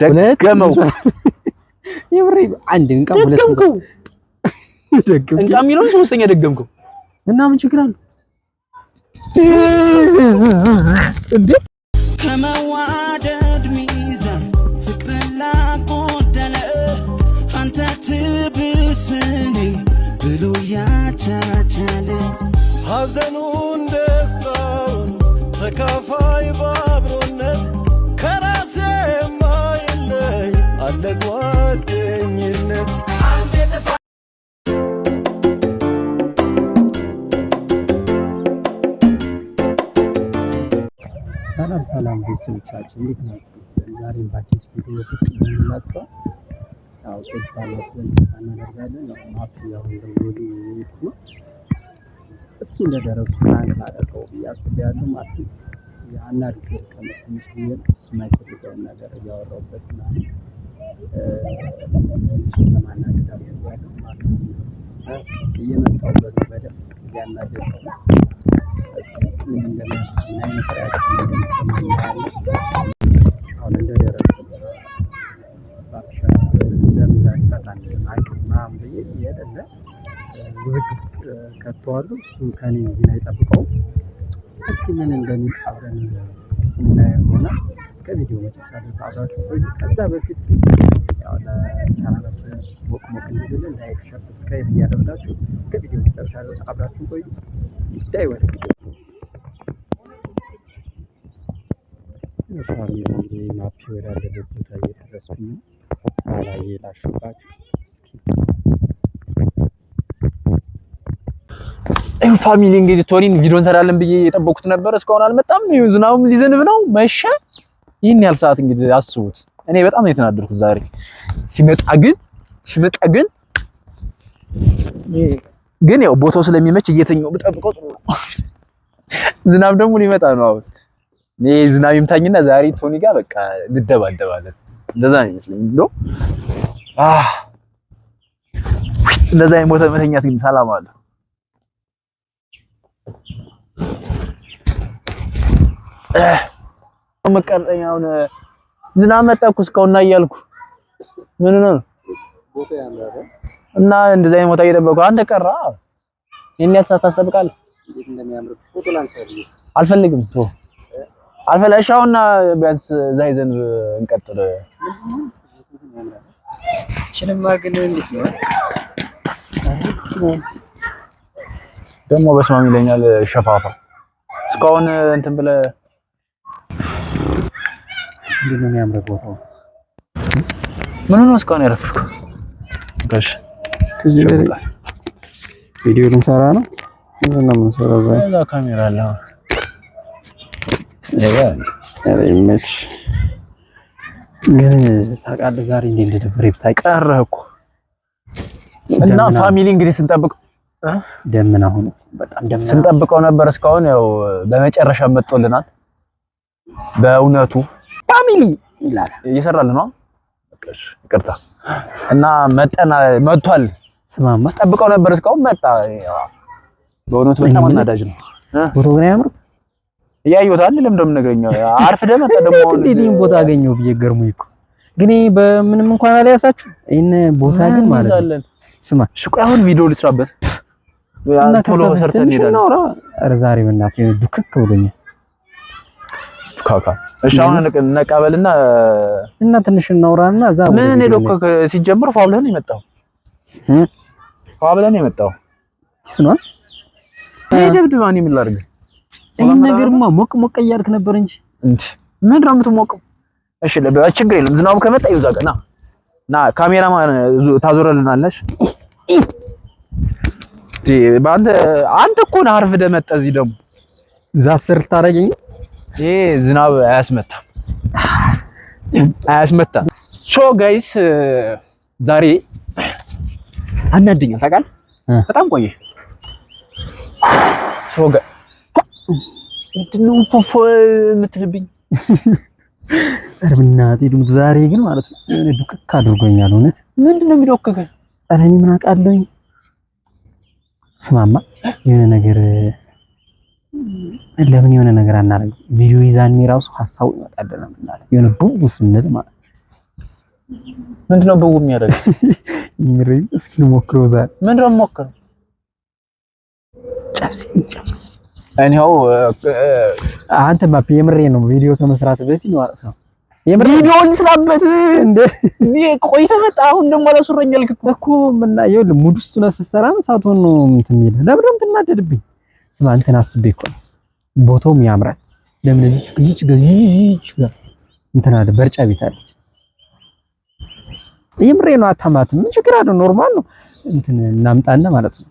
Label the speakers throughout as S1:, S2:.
S1: ደገመው።
S2: የምሬ አንድ እንቃ ሁለት
S1: ደገምከው። እንቃ የሚለውን ሶስተኛ ደገምከው።
S2: እና ምን ችግር አለው
S1: እንዴ?
S3: ከመዋደድ ሚዛን ፍቅርን ላጎደለ አንተ ትብስኔ ብሎ ያቻቻለ
S4: ሐዘኑን ደስታውን ተካፋይ ባብሮነት ከራሴ የማይለይ አለ ጓደኝነት።
S2: ሰላም ሰላም ቤተሰቦቻችን እንዴት ናችሁ? ዛሬም በአዲስ ቪዲዮ ብቅ ብለንላችኋል። ያው ትወዱታላችሁ ብለን ተስፋ እናደርጋለን። ያው ማፕ ያው እንደወዱ እየሄድኩ ነው። እስኪ እንደደረሱ prank ላደርገው ብዬ አስቤያለሁ። ማፕ አናድጄ ልቀመጥ ትንሽ ብዬ ነው። እሱ የማይፈልገውን ነገር እያወራሁበት ምናምን እሱን ለማናደድ አስቤያለሁ። ማፕ እየመጣሁበት ነው። በደንብ እያናደድኩ ነው። ምን እንደሚያስብ ምን አይነት reaction እንደሚሰማኝ እናያለን። አሁን እንደደረስኩ እባክሽ ለምን ዛሬ ፈታ አንልም አይቅር ምናምን ብዬ የሌለ ውዝግብ ውስጥ ከተዋለሁ። እሱ ከእኔ ይህን አይጠብቀውም። እስኪ ምን እንደሚል አብረን የምናየው ይሆናል። እስከ ቪዲዮ መጨረሻ ድረስ አብራችሁ ቆዩ። ከዛ በፊት ግን ያው ለቻናላችን ሞቅ ሞቅ እንዲልልን like፣ share፣ subscribe እያደረጋችሁ እስከ ቪዲዮ መጨረሻ ድረስ አብራችሁ ቆዩ። ዳይ ወደ ቪዲዮ family እንግዲህ ማፒ ወዳለበት ቦታ እየደረስኩኝ ነው። አላየ ላሽባችሁ እስኪ
S1: ይኸው family እንግዲህ ቶኒን ቪዲዮ እንሰራለን ብዬ የጠበኩት ነበር። እስካሁን አልመጣም። ይኸው ዝናቡም ሊዘንብ ነው፣ መሸ። ይህን ያህል ሰዓት እንግዲህ አስቡት። እኔ በጣም ነው የተናደድኩት ዛሬ። ሲመጣ ግን ሲመጣ ግን ግን ያው ቦታው ስለሚመች እየተኛው ብጠብቀው ጥሩ ነው። ዝናብ ደግሞ ሊመጣ ነው አሁን። እኔ ዝናብ ይምታኝና ዛሬ ቶኒ ጋር በቃ እንደባደባለን። እንደዛ ነው ይመስለኝ። እንደው አህ እንደዛ ቦታ መተኛት ግን ሰላም አለ። መቀረኛውን ዝናብ መጣ እኮ እስካሁን ና እያልኩ ምን ነው እና እንደዛ አይነት ቦታ እየጠበኩ አንተ ቀራ። ይሄን ያህል ሰዓት ታስጠብቃለህ? አልፈልግም። ቶ አልፈለ እሺ፣ አሁን ቢያንስ እዛ ይዘን እንቀጥል። ደግሞ በስማም ይለኛል ሸፋፋ። እስካሁን እንትን ብለህ
S2: እንዴት ነው የሚያምረው ቦታው!
S1: ምን ሆነው እስካሁን ያረፍኩ? እሺ
S2: ቪዲዮ ልንሰራ ነው። ምንድን ነው የምንሰራው ዛሬ?
S1: እዛ ካሜራ አለ።
S2: ኧረ ይመች። ግን ታውቃለህ ዛሬ እንዴት እንደደበረኝ ብታውቂ።
S1: ቀረህ እኮ እና family እንግዲህ ስንጠብቅ
S2: ደመና ሆኖ በጣም ደመና
S1: ስንጠብቀው ነበር እስካሁን። ያው በመጨረሻ መጥቶልናል። በእውነቱ
S2: family ይላል
S1: እየሰራልን ነው። በቃ እሺ፣ ይቅርታ እና መጠና መጥቷል።
S2: ስማማ
S1: ስጠብቀው ነበር እስካሁን መጣ። በእውነቱ በጣም አናዳጅ ነው።
S2: ቦታው ግን አያምርም?
S1: እያየሁት አይደል? ለምን እንደምነግረኝ አርፍደህ መጣ ደግሞ አሁን
S2: እንዴት ይሄን ቦታ አገኘው ብዬ ገርሞኝ እኮ። ግን ይሄ በምንም እንኳን አልያዛችሁ ይሄን ቦታ ግን ማለት ነው። ስማ
S1: እሺ፣ ቆይ አሁን ቪዲዮ ልስራበት
S2: እና
S1: ቶሎ
S2: ከዛ
S1: ሰርተን
S2: ትንሽ
S1: እንሄዳለን።
S2: እናውራ። ኧረ ዛሬ በእናትህ የሆነ ዱክክ ብሎኛል።
S1: ካካ እሺ፣ አሁን እንቀበልና
S2: እና ትንሽ እናውራና እዛ ወደ
S1: ምን
S2: ቪዲዮ
S1: ሄዶ እኮ ሲጀምር ፏ ብለህ ነው የመጣው።
S2: እ?
S1: ፏ ብለህ ነው የመጣው።
S2: ኪስ ነው
S1: ይሄ ደብድባ እኔ ምን ላድርግ?
S2: ይሄን ነገርማ ሞቅ ሞቅ እያልክ ነበር እንጂ
S1: እንዴ ምንድን ነው የምትሞቀው? እሺ ችግር የለም። ዝናቡ ከመጣ ይውዛ ና ና፣ ካሜራማን ታዞረልናለሽ። እንዴ በአንተ አንተ እኮ ነህ አርፍደህ መጣህ። እዚህ ደግሞ
S2: ዛፍ ስር ልታረገኝ
S1: ይሄ ዝናብ አያስመታም አያስመታም። So guys ዛሬ አናደኛል ታውቃለህ። በጣም ቆየ። So guys ምንድን ነው ፎፎ የምትልብኝ?
S2: ኧረ በእናትህ ደግሞ ዛሬ ግን ማለት ነው የሆነ ዱክክ አድርጎኛል። እውነት
S1: ምንድን ነው የሚዶክክህ?
S2: ኧረ እኔ ምን አውቃለሁኝ። ስማማ የሆነ ነገር ለምን የሆነ ነገር አናደርግም? ቪዲዮ ይዛኔ ራሱ ሀሳቡ ይመጣልናል። የሆነ ቡቡ ስንል ማለት ነው።
S1: ምንድን ነው ብው የሚያደርገው?
S2: የምሬን እስኪ ሞክረው ዛሬ።
S1: ምንድን ነው የምሞክረው?
S2: ጨብሴ።
S1: እኔው
S2: አንተ ባፕ የምሬ ነው። ቪዲዮ ከመስራት በፊት ማለት ነው። የምሬ
S1: ቪዲዮ እንስራበት
S2: እንደ
S1: ቆይተህ መጣ። አሁን ደግሞ አላስወራኝ አልክ እኮ።
S2: እኮ ምና ይኸውልህ mood ውስጥ ነው ስትሰራ ሳትሆን ነው እንትን የሚልህ። ለምን ነው የምትናደድብኝ? ስማ እንትን አስቤ እኮ ነው። ቦታውም ያምራል። ለምን እዚች እዚች ጋር እዚች ጋር እንትን አለ፣ በርጫ ቤት አለች። የምሬ ነው። አታማትም። ምን ችግር አለው? Normal ነው። እንትን እናምጣና ማለት ነው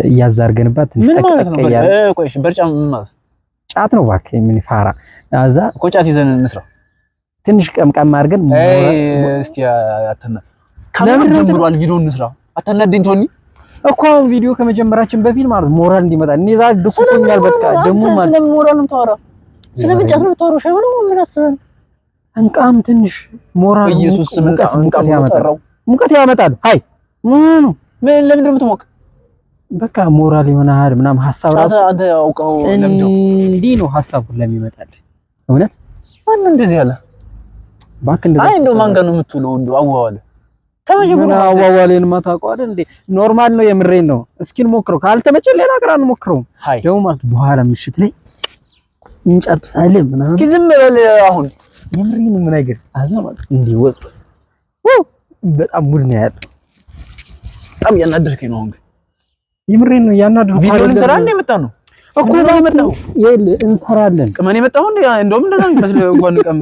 S2: እያዛርገንባት ትንሽ
S1: ምን ማለት ነው?
S2: ጠቅጠቅ እያለ
S1: ቆይ እሺ፣ በርጫ ምን ማለት ነው?
S2: ጫት ነው እባክህ። ምን ፋራ እዛ
S1: እኮ ጫት ይዘን እንስራ።
S2: ትንሽ ቀምቀም አድርገን
S1: አይ እስቲ አተና
S2: ለምን ነው
S1: ጀምሯል። ቪዲዮ እንስራ። አታናደኝ ቶኒ።
S2: እኮ አሁን ቪዲዮ ከመጀመራችን በፊት ማለት ሞራል እንዲመጣ እኔ ዛሬ ደክሞኛል። በቃ ደግሞ ማለት
S1: ስለምን ሞራል ነው የምታወራው? ስለምን ጫት ነው የምታወራው? ሻይ ሆነ ምን አስበህ ነው?
S2: እንቃም ትንሽ ሞራል
S1: በኢየሱስ ስም
S2: ሙቀት
S1: እንቃም
S2: ሙቀት ያመጣል፣
S1: ጠራው።
S2: ሙቀት ያመጣል። አይ ምኑ
S1: ምን ለምንድን ነው የምትሞቅ?
S2: በቃ ሞራል ይሆናል ምናምን ሀሳብ
S1: ጫት
S2: ራሱ
S1: አንተ አውቀው ለምደው
S2: እንዲህ ነው ሀሳብ ሁላ የሚመጣል። እውነት
S1: ማነው እንደዚህ ያለ?
S2: እባክህ እንደዛ
S1: አይ እንደው ማን ጋር ነው የምትውለው? እንደው አዋዋለ ከመጀመሪያው
S2: ምን አዋዋሌን ማታውቀው እንዴ? Normal ነው። የምሬን ነው። እስኪ እንሞክረው። ካልተመቸን ሌላ ቀን አንሞክረውም።
S1: ሀይ
S2: ደግሞ ማለት በኋላ ምሽት ላይ እንጨብሳለን ምናምን።
S1: እስኪ ዝም በል አሁን።
S2: የምሬን ነው። ምን አይገርም አዛ ማለት እንዲህ ወዝወዝ በጣም mood ነው ያለው።
S1: በጣም እያናደድከኝ ነው አሁን ግን።
S2: የምሬን ነው። እያናደድኩህ
S1: ቪዲዮ
S2: አይደለም።
S1: ልንሰራ እንደ የመጣ ነው
S2: እኮ
S1: ነው የመጣው።
S2: ይኸውልህ እንሰራለን።
S1: ቅመን የመጣው እንደ እንደውም እንደዛ ነው የሚመስለው። እንኳን ቀም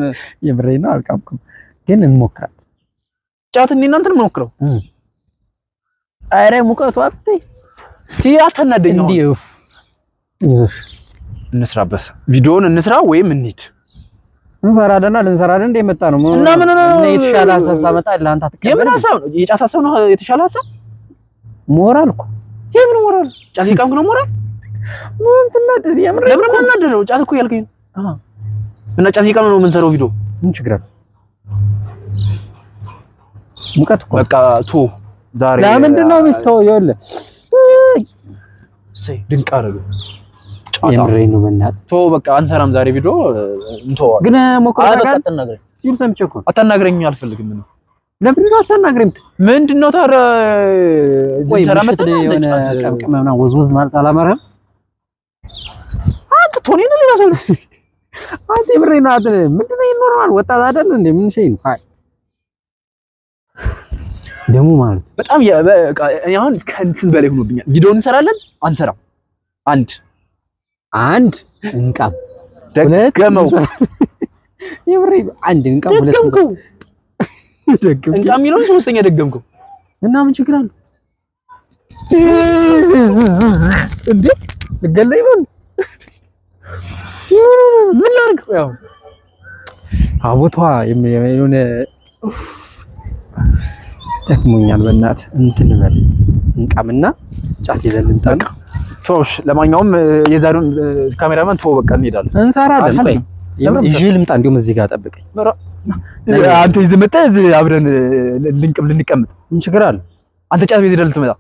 S2: የምሬን ነው። አልቃምኩም ግን እንሞክራት።
S1: ጫት እኔ እናንተን እንሞክረው።
S2: ኧረ ሙቀቱ አትይ
S1: እስኪ አታናደኝ አሁን።
S2: እንዲህ እፍ ይዞሽ
S1: እንስራበት፣ ቪዲዮውን እንስራ ወይም እንሂድ።
S2: እንሰራለንና ልንሰራለን እንደ የመጣ ነው
S1: እና ምን ነው?
S2: እና የተሻለ ሀሳብ ሳመጣ ለአንተ አትቀበልም?
S1: የምን ሀሳብ ነው? የጫት ሀሳብ ነው የተሻለ ሀሳብ?
S2: ሞራል እኮ
S1: የምን ሞራል? ጫት እየቃምክ ነው ሞራል?
S2: ምን ትናደድ? የምሬን
S1: ለምን ነው የምናደደው? ጫት እኮ እያልከኝ ነው። እና ጫት እየቃምን ነው የምንሰራው ቪዲዮ።
S2: ምን ችግር አለው? ሙቀት እኮ
S1: በቃ ቶ ዛሬ
S2: ለምንድን ነው የሚተው? ይኸውልህ
S1: እሰይ ድንቅ አደረገው። ጫታ
S2: የምሬን ነው። በእናትህ
S1: ቶ በቃ አንሰራም ዛሬ ቪዲዮ እንተዋለን።
S2: ግን ሞክረው
S1: አይ በቃ
S2: ታውቃለህ
S1: አታናግረኝ፣
S2: ሲሉ ሰምቼ እኮ ነው።
S1: አታናግረኝ አልፈልግም። ነው
S2: ለምንድን ነው አታናግረኝ?
S1: ምንድን ነው ታዲያ?
S2: ቆይ
S1: ልንሰራ
S2: ምሽት
S1: መጣን
S2: ላይ
S1: አንተ
S2: የሆነ
S1: ጫት
S2: ቀምቅመህ ምናምን ወዝወዝ ማለት አላማረህም?
S1: አንተ ቶኒ ነው ሌላ ሰው ነው።
S2: አንተ የምሬን ነው። አንተ ምንድን ነው normal ወጣት አይደል እንዴ? ምን ሸይ ነው? አይ ደግሞ ማለት
S1: በጣም በቃ እኔ አሁን ከእንትን በላይ ሆኖብኛል። ቪዲዮ እንሰራለን አንሰራም? አንድ
S2: አንድ እንቃም ሁለት
S1: ደገመው
S2: የምሬን ነው። አንድ እንቃም ሁለት
S1: ደገምከው።
S2: ደገምከው
S1: እንቃም የሚለውን ሶስተኛ ደገምከው።
S2: እና ምን ችግር አለው እንዴ? ልገለኝ ነው
S1: ምን ላድርግ? ያው
S2: አቦቷ የሆነ ደክሞኛል። በእናትህ እንትን በል እንቃምና ጫት ይዘን ልምጣ።
S1: ተውሽ። ለማንኛውም የዛሬውን ካሜራማን ተወው፣ በቃ እንሄዳለን።
S2: እንሰራለን። ቆይ
S1: አልፈልግም። ለምን
S2: ይዤ ልምጣ። እንዲሁም እዚህ ጋር ጠብቀኝ።
S1: አንተ ይዘህ መጣህ፣ እዚህ አብረን ልንቅም ልንቀመጥ።
S2: ምን ችግር አለ?
S1: አንተ ጫት ቤት ሄደህ ልትመጣ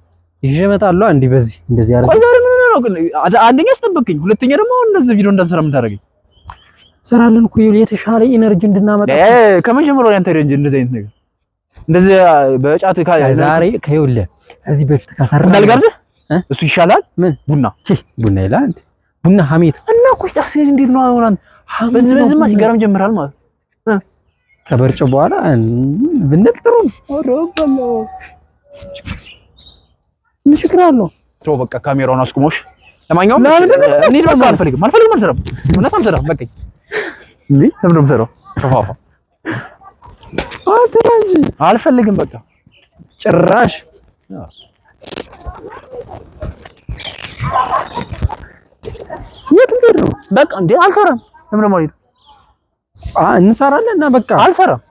S2: ይዤ እመጣለሁ። እንዲህ በዚህ እንደዚህ አድርገህ
S1: ቆይ ዛሬ ምን ሆነህ ነው ግን? አንደኛ አስጠበቅኝ፣ ሁለተኛ ደግሞ አሁን እንደዚህ ቪዲዮ እንዳንሰራ ምን ታደርገኝ?
S2: እንሰራለን እኮ የተሻለ energy እንድናመጣ
S1: ከመጀመሪያው ያንተ range እንደዚህ አይነት ነገር እንደዚህ በጫት
S2: ዛሬ ከይኸውልህ ከዚህ በፊት ከሰራ
S1: ቡና ልጋብዝህ?
S2: እ?
S1: እሱ ይሻላል።
S2: ምን
S1: ቡና
S2: ቺ ቡና ይላል እንዴ? ቡና ሀሜት
S1: እና እኮ ጫት እንዴት ነው አሁን አንተ በዚህ በዚህማ ሲጋራም ጀምራል ማለት ነው።
S2: ከበርጮ በኋላ ብንል ጥሩ ነው። ምን ችግር አለው?
S1: ተው በቃ ካሜራውን አስቁሞሽ። ለማንኛውም እኔ በቃ አልፈልግም አልፈልግም አልሰራም። እውነት አልሰራም። በቃ እንዴ ለምን ነው የምሰራው? ተፋፋ
S2: አንተ እንጂ
S1: አልፈልግም በቃ
S2: ጭራሽ የት ልትሄድ ነው?
S1: በቃ እንዴ አልሰራም። ለምን ነው የማልሄደው?
S2: እንሰራለን እና በቃ
S1: አልሰራም።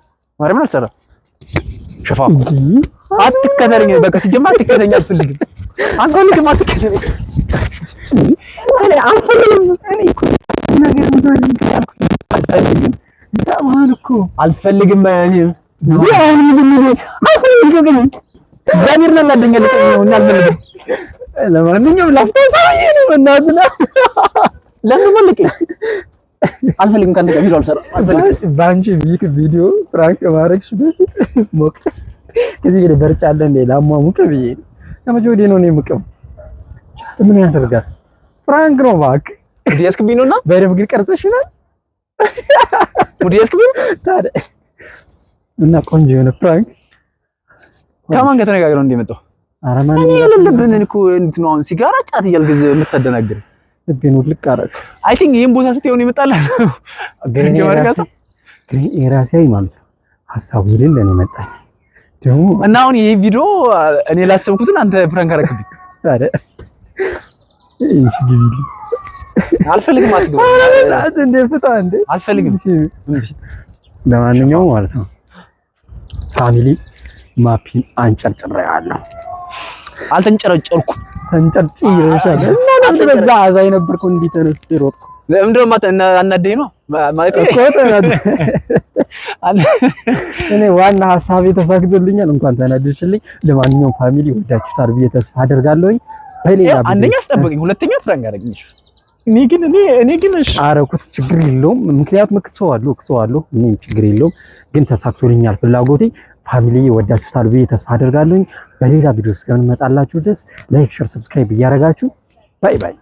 S1: ማርያምን አልሰራም። ሸፋፋ አትከተለኝ። በቃ ሲጀመር አትከተለኝ። አልፈልግም አልፈልግም። አትከተለኝ።
S2: እኔ አልፈልግም። እኔ እኮ ነገር አልፈልግም። ይጠማል እኮ
S1: አልፈልግም። እኔ አልፈልግም። ግን እግዚአብሔር ነው እናደኛል ነው አልፈልግም።
S2: ለማንኛውም ላፍታ ነው በእናትህ
S1: ለምን መልቀኝ አልፈልግም። ከአንተ ጋር ቪዲዮ አልሰራም። አልፈልግም።
S2: በአንቺ ቪዲዮ prank ማድረግሽ በፊት ሞቅ ከዚህ እንግዲህ በርጫ አለ እንዴ ላሟሙቅ ብዬ ነው። ከመቼ ወዲህ ነው እኔ የምቅም? ጫት ምን ያደርጋል? Prank ነው እባክህ።
S1: Mood ያዝክብኝ ነውና
S2: በደምብ ግን ቀርጸሽናል።
S1: Mood ያዝክብኝ ነው።
S2: ታዲያ እና ቆንጆ የሆነ prank።
S1: ከማን ጋር ተነጋግረው እንደመጣው?
S2: ኧረ ማን
S1: እኔ የሌለብህን እኮ እንትን ነው፣ አሁን ሲጋራ ጫት እያልክ የምታደናግር።
S2: ልቤን ውልቅ አደረኩ።
S1: I think ይሄን ቦታ ስትሆን ይመጣልህ።
S2: ግን እኔ የራሴ ማለት ነው ሀሳቡ የሌለ ነው የመጣኝ ደግሞ።
S1: እና አሁን ይሄ ቪዲዮ እኔ ላሰብኩትን አንተ prank አደረክብኝ።
S2: ታዲያ እሺ ግቢልኝ።
S1: አልፈልግም። አትግባ።
S2: እንዴ ፍታ እንዴ።
S1: አልፈልግም።
S2: ለማንኛውም ማለት ነው family ማፒን አንጨርጭሬዋለሁ።
S1: አልተንጨረጨርኩም።
S2: ተንጨርጭሬሻለሁ። እና ለምን በዛ አዛኝ ነበርኩ እንዲህ ተነስቼ ሮጥኩ።
S1: ለምንድን ነው አናደኝ ነው ማለት
S2: እኮ ተናደ እኔ ዋና ሀሳቤ ተሳክቶልኛል። እንኳን ተናደድሽልኝ። ለማንኛውም family ወዳችሁታል ብዬ ተስፋ አደርጋለሁኝ። በሌላ
S1: አንደኛ አስጠበቀኝ፣ ሁለተኛ prank አደረገኝ። እኔ ግን እሺ
S2: አረኩት፣ ችግር የለውም። ምክንያቱም እክሰዋለሁ እክሰዋለሁ፣ እኔም ችግር የለውም። ግን ተሳክቶልኛል ፍላጎቴ። Family ወዳችሁታል ብዬ ተስፋ አደርጋለሁኝ። በሌላ ቪዲዮ እስከምንመጣላችሁ ድረስ like፣ share፣ subscribe እያደረጋችሁ bye bye።